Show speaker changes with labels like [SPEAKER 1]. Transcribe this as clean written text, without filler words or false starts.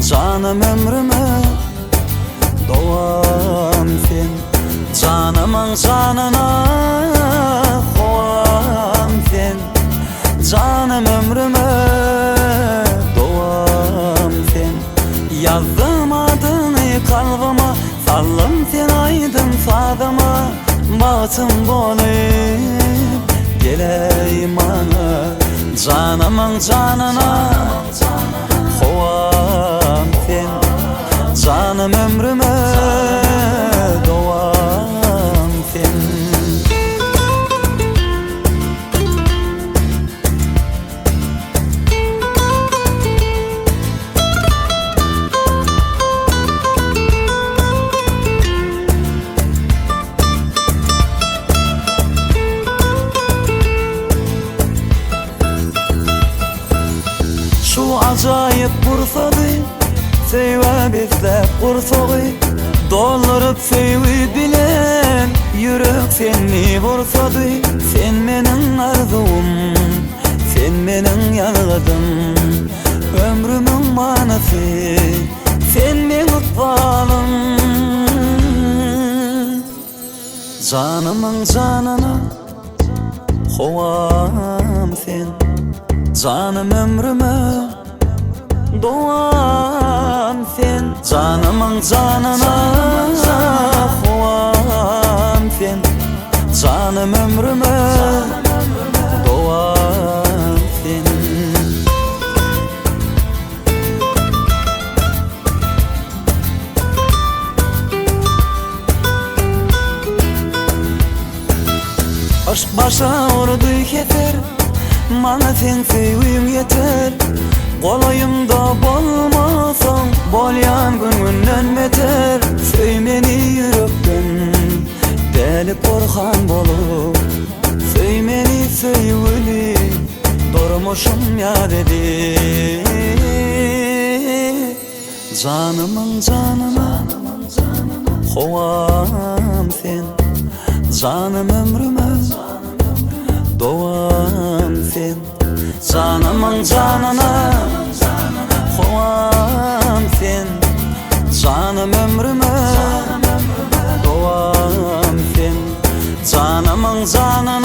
[SPEAKER 1] Janym ömrüme dowam sen Janymyň janyna howam sen Janym ömrüme dowam sen Ýazdym adyňy kalbyma Saldym sen aýdym sazyma Bagtym bolup geläý maňa Janymyň janyna howam sen Janym ömrüme dowam sen. Şu ajaýyp pursady söýgä besläp gursagy Dolduryp söýgi bilen ýürek senli borsady Sen meniň arzuwym, sen meniň ýazgydym Ömrümiň manysy, sen meň ykbalym Janymyň janyna howam sen Janym ömrüme dowam sen Janymyň janyna howam sen Janym ömrüme dowam sen. Yşk başa urdy heser, Maňa seň söýgüň ýeter. Golaýymda bolmasaň, bolýan gün-günden beter. Söý meni ýürekden, däli porhan bolup. Söý meni söýgüli, durmuşym ýaz edip. Janymyň janyna howam sen Janym ömrüme dowam sen Janymyň janyna howam sen Janym ömrüme dowam sen Janymyň janyna.